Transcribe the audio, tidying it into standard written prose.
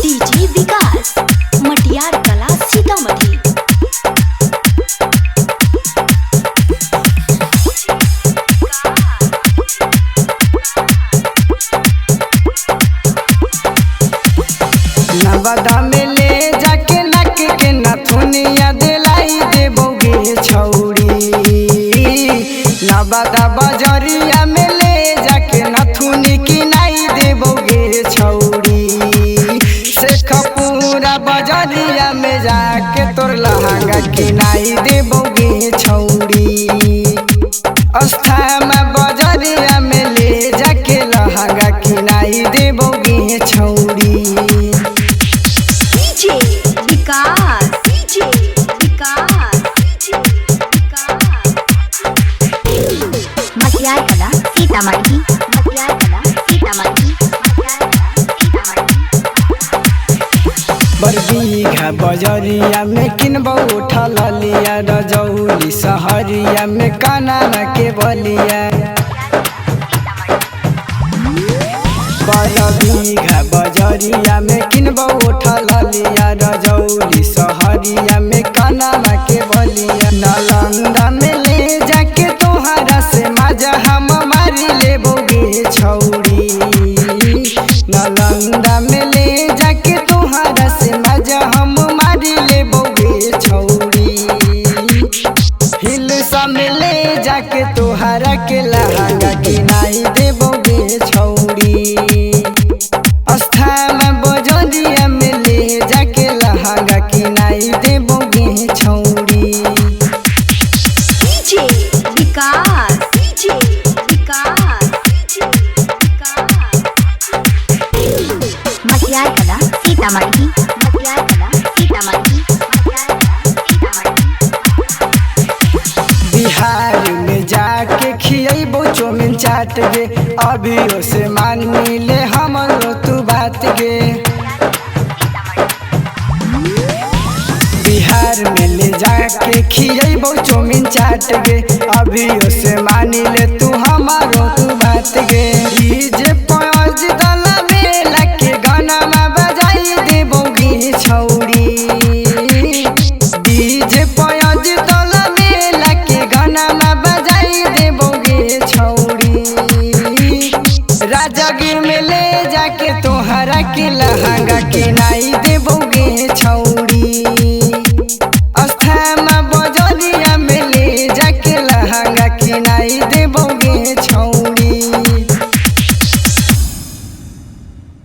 DJ विकास मटियार कला सीतामढ़ी। नवादा में ले जाके नक के नथुनिया दिलाई देबोगे छौरी। नवादा बजरिया में ले जाके नथुनी किनाई देबोगे छौरी। शेखपुरा बजरिया में जाके तोर लहंगा किनाई देबोगे छौरी। अस्थामा बजरिया में ले जाके लहंगा किनाई देबोगे छौरी। DJ Vikas DJ Vikas DJ Vikas Matiyar Kala Sitamarhi. Matiyar Kala Sitamarhi. Matiyar Kala Sitamarhi. Barbigha बजरिया में किनबौ उठल लिया रजौली सहरिया में कनाना के बलिया। बरबीघा बजरिया में किनबौ उठल लिया रजौली सहरिया में कनाना के बलिया। नालंदा में ले जाके तोहरा से मजा हम मारी लेबोगे छौरी। नालंदा में ले जाके तोहरा से मजा हम मारी लेबोगे छौरी। हिलसा में ले जाके तोहरा के लहंगा किनाई देबोगे छौरी। अस्थामा बजरिया में ले जाके लहंगा किनाई देबोगे छौरी। DJ Vikas DJ Vikas DJ Vikas Matiyar Kala Sitamarhi. Matiyar Kala Sitamarhi. Matiyar Kala Sitamarhi. Bihar में जाके खियबो चौमिन चाट गे, अभियो से मानी ले हमरो तू बात गे। बिहार में ले जाके खियबो चौमिन चाट गे, अभियो से मानी ले तू हमारो तू बात गे।